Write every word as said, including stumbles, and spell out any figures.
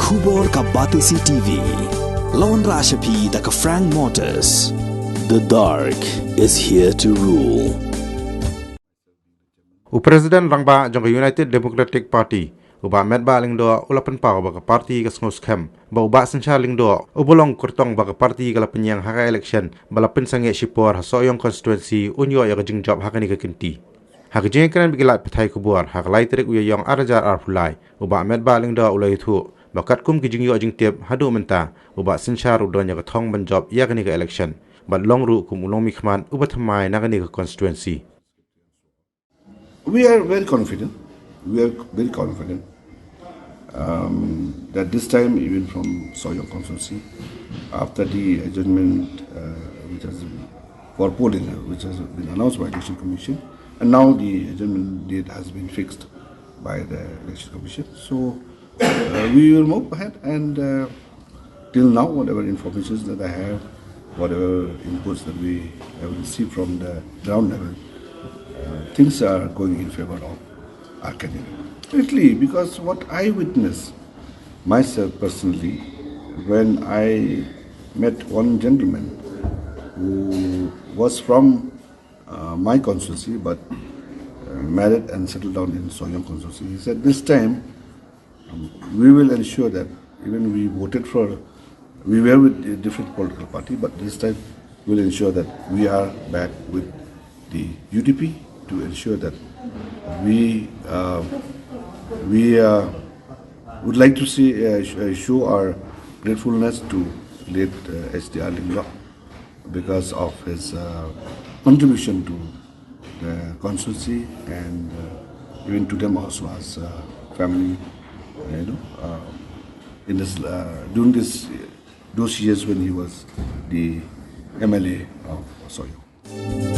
Khubor ka Batesi T V. Lawan Rashapi da ka Frank Motors. The dark is here to rule. U President Rangbah jong ka United Democratic Party, u Bah Metbah Lyngdoh, u la pynpaw ba ka party ka sngewskhem ba u Bah Synshar Lyngdoh, u ba long kyrtong ba ka party ka la pynïeng ha ka election ba la pynsangeh shipor ha Sohiong constituency, un ïoh ïa ka jingjop ha kane ka kynti. Ha ka jingïakren bad ki lad pathai khubor ha ka lai tarik u Ïaïong ar hajar arphew lai, u Bah Metbah Lyngdoh u la ïathuh ba katkum ki jingïoh jingtip haduh mynta, u Bah Synshar u don ïa ka thong ban jop ïa kane ka election bad long ruh kum u nongmihkhmat u ba thymmai na kane ka constituency. We are very confident. We are very confident um, that this time, even from Sohiong constituency, after the adjournment, uh, which has been for polling, uh, which has been announced by Election Commission, and now the adjournment date has been fixed by the Election Commission. So uh, we will move ahead and uh, till now, whatever informations that I have, whatever inputs that we have received from the ground level, uh, things are going in favor of our candidate. Definitely, because what I witnessed myself personally, when I met one gentleman who was from uh, my constituency, but uh, married and settled down in Sohiong constituency. He said, this time um, we will ensure that even we voted for, we were with a different political party, but this time we'll ensure that we are back with the U D P to ensure that we uh, we uh, would like to see uh, sh- uh, show our gratefulness to late uh, H D R Lyngdoh because of his uh, contribution to the constituency and uh, even to them also as uh, family, uh, you know, uh, in this uh, during this those years when he was the M L A of Sohiong.